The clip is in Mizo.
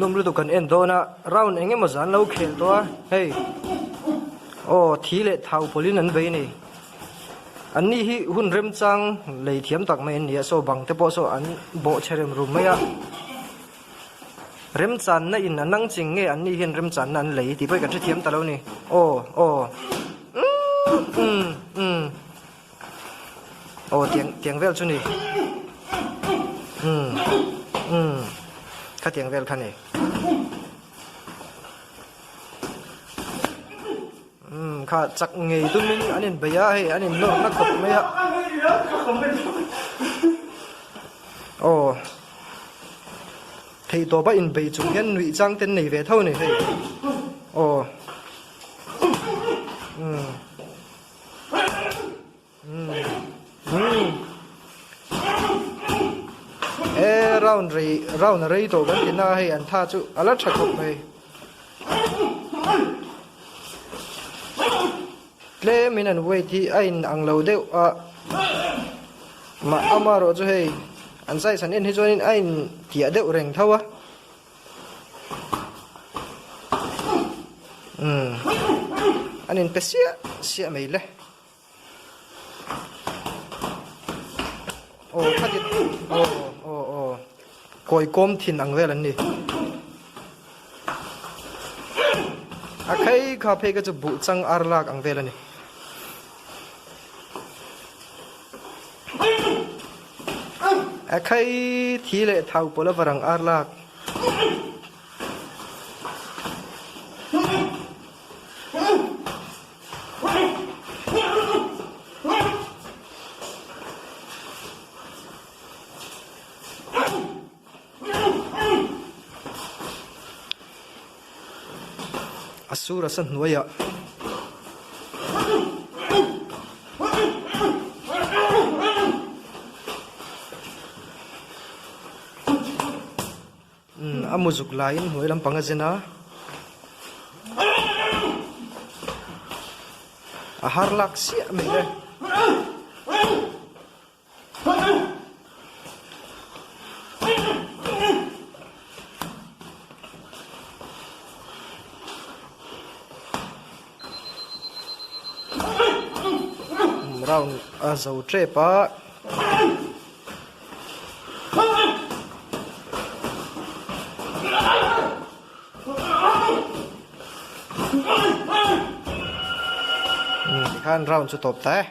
hmuhnawm lutuk kan en dawn a, round eng emaw zan lo khel tawh a, hei aw thi leh thau pawlhin an bei a ni. An ni hi hun remchang lei thiam tak mai an ni a, saw bang te pawh saw an bawh chhe rem rum mai a. Remchanna in a nang ching nge an ni hian remchanna an lei tih pawh hi kan hrethiam ta lo a ni. Aw aw umm umm umm. Aw tiang tiang vel chu ni umm umm kha tiang vel kha ni umm kha chak ngei tumin an in bei a hei an in nawr na khawp mai a aw theih tawp a in bei chung hian nuih chang te an nei ve tho a ni hei aw umm. E round rei round a rei tawh kan ti na hei an tha chu a la tha khawp mai tlem in an weight hi a in ang lo deuh a mah amarawh chu hei an size han en hi chuan in a in tiah deuh reng tho a. Umm an in pe siah siah mai le aw khati aw aw aw kawi kawm thin ang vel an ni a khai kha phei kha chu buh chang ar lak ang vel a ni. A khai thi leh thau pawlh a varang ar lak. A sur a sa hnuaiah umm a muzuk laiin hnuai lampang a zen a a har lak siah mai le. Round a zo tep a. Tikhan round chu tawp ta e.